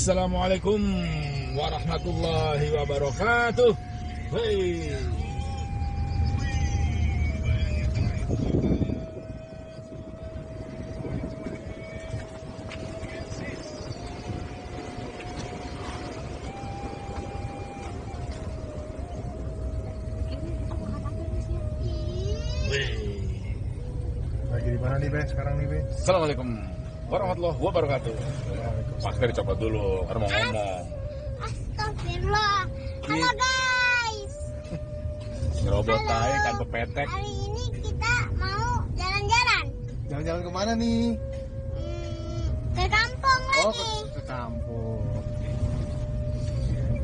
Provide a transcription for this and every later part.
Assalamualaikum warahmatullahi wabarakatuh. Hei. Lagi di mana nih, Be? Sekarang nih, Be? Assalamualaikum warahmatullahi wabarakatuh. Masker dicopot dulu, karena mau ngomong. Astagfirullah. Halo guys. Ngerobot aja kan pepetek. Hari ini kita mau jalan-jalan. Jalan-jalan kemana nih? Ke kampung Oh, lagi. ke kampung.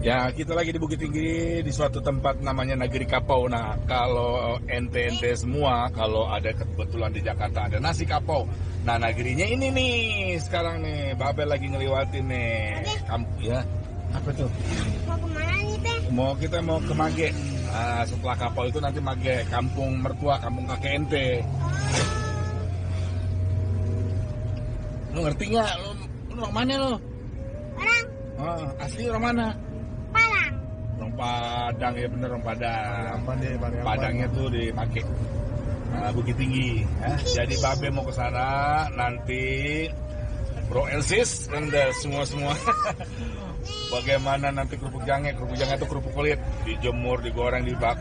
Ya, kita lagi di Bukit Tinggi di suatu tempat namanya Nagari Kapau. Nah, kalau ente-ente semua, kalau ada kebetulan di Jakarta ada nasi kapau. Nah, negerinya ini nih sekarang nih, Babel lagi ngeliwatin nih. Ya, apa tuh? Mau kemana nih, Teh? Kita mau ke Mage. Nah, setelah kapau itu nanti Mage, kampung mertua, kampung kakek ente. Lu ngerti nggak? Lu orang mana lu? Orang Asli orang mana? Padang. Orang Padang, ya bener orang Padang. Apa deh, Padangnya tuh di Mage. Bukit Tinggi. Jadi Babe mau ke sana nanti Bro Elsis dan semua. Bagaimana nanti kerupuk jange itu kerupuk kulit, dijemur, digoreng, dimasak,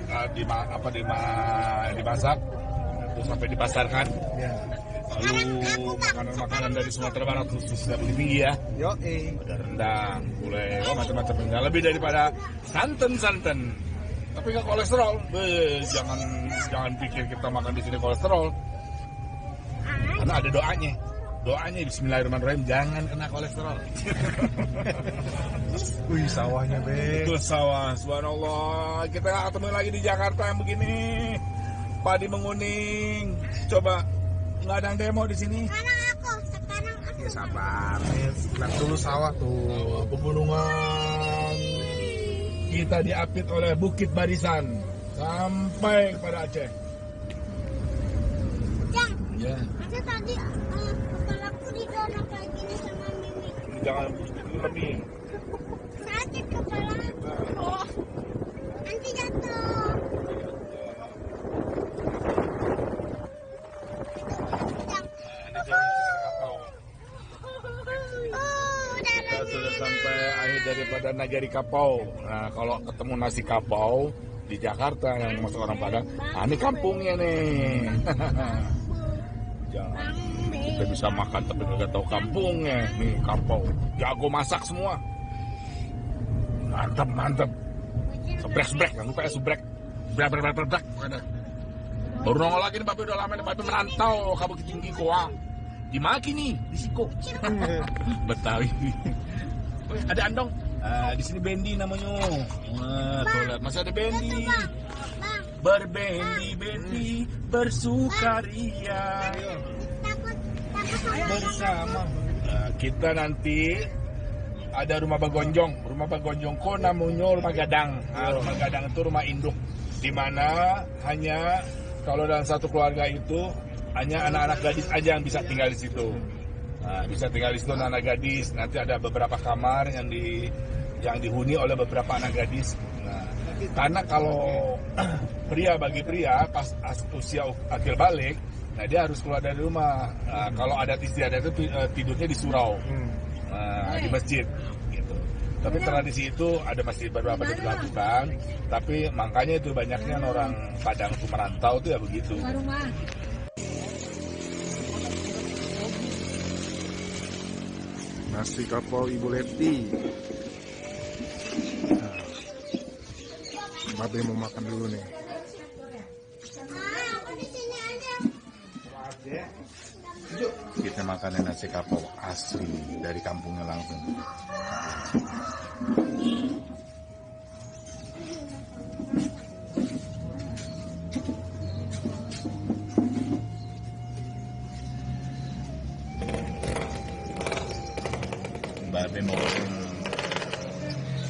terus sampai dipasarkan. Ya. Lalu makanan-makanan dari Sumatera Barat khususnya Bukit Tinggi ya. Yo, Ada rendang, gulai, macam-macam. Nggak lebih daripada santan. Tapi nggak kolesterol. Jangan pikir kita makan di sini kolesterol. Karena ada doanya. Doanya Bismillahirrahmanirrahim, jangan kena kolesterol. Wih, sawahnya, Be. Itu sawah, subhanallah. Kita ketemu lagi di Jakarta yang begini. Padi menguning. Coba nggak ada yang demo di sini. Sekarang aku. Ya, sabar. Lihat dulu sawah tuh. Pegunungan. Kita diapit oleh Bukit Barisan sampai kepada Aceh. Jang, Ya, ada tadi kepalaku didorong kayak gini sama Mimi. jangan lebih. Sakit kepalaku. Nanti jatuh. Jang. Kita sudah sampai akhir daripada Nagari Kapau. Nah, kalau ketemu nasi kapau di Jakarta yang masuk orang Padang, ini kampungnya nih. Jangan kita bisa makan tapi nggak tahu kampungnya. Nih kapau, jago masak semua. Mantap. Sebrek, jangan lupa ya sebrek. Brek. Baru nongol lagi nih, Bapak udah lama nih, Bapak merantau ke Bukit Tinggi Goa. Di Maki nih, di Siko. Betawi. Ada andong. Di sini bendi namanya. Tuh lihat, masih ada bendi. Berbendi, bersukaria bersama. Kita nanti ada rumah bagonjong ko namanya rumah gadang. Rumah gadang itu rumah induk, di mana hanya kalau dalam satu keluarga itu hanya anak-anak gadis aja yang bisa tinggal di situ. Nah, bisa tinggal di situ anak gadis. Nanti ada beberapa kamar yang dihuni oleh beberapa anak gadis. Nah, karena kalau bagi pria pas usia akil balik, nah dia harus keluar dari rumah. Nah, kalau adat istiadat itu tidurnya di surau, di masjid. Gitu. Tapi tradisi itu ada masih beberapa dilakukan. Tapi makanya itu banyaknya orang Padang itu merantau tuh ya begitu. Nasi kapau Ibu Leti. Babe mau makan dulu nih. Aku di sini aja. Kita makan nasi kapau asli dari kampungnya langsung. Babe mau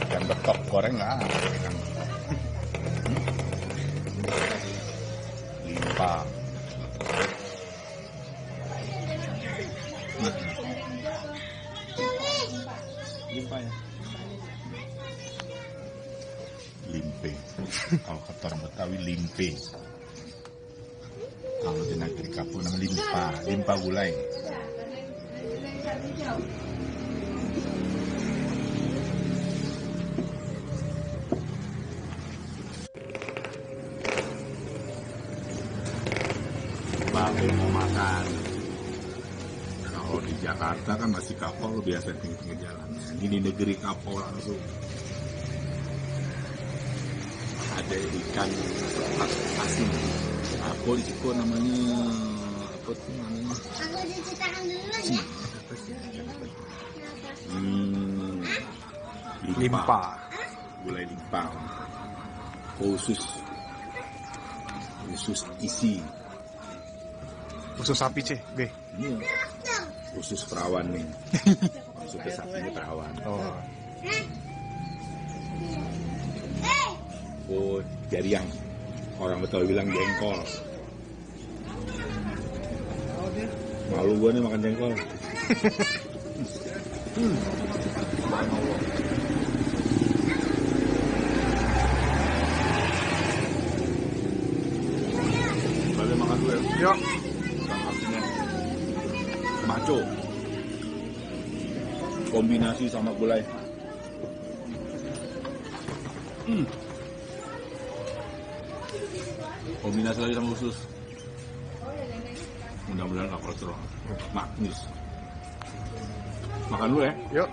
ikan betok goreng nggak? Ikan betok. Limpa. limpa ya. Limpe. Kalau kata orang Betawi limpe. Kalau di negeri Kapur namanya limpa, limpa gulai. Babe mau makan. Kalau di Jakarta kan masih kapal biasa pinggir jalan. Ini di negeri kapal langsung. Ada ikan asin. Apa di Ciko namanya? Apa tuh namanya? Aku cuci tangan dulu ya. Apa sih? Limpa. Gulai limpa. Khusus isi. Usus sapi ceh, B. Ini khusus perawan nih. Maksudnya sapinya perawan. Oh. Oh, jariang. Orang Betawi bilang jengkol. Malu gua nih makan jengkol. Balik makan dulu ya. Yuk. Artinya maco. Kombinasi sama gulai. Kombinasi lagi sama usus. Mudah-mudahan gak kolesterol. Manis. Makan dulu ya. Yuk.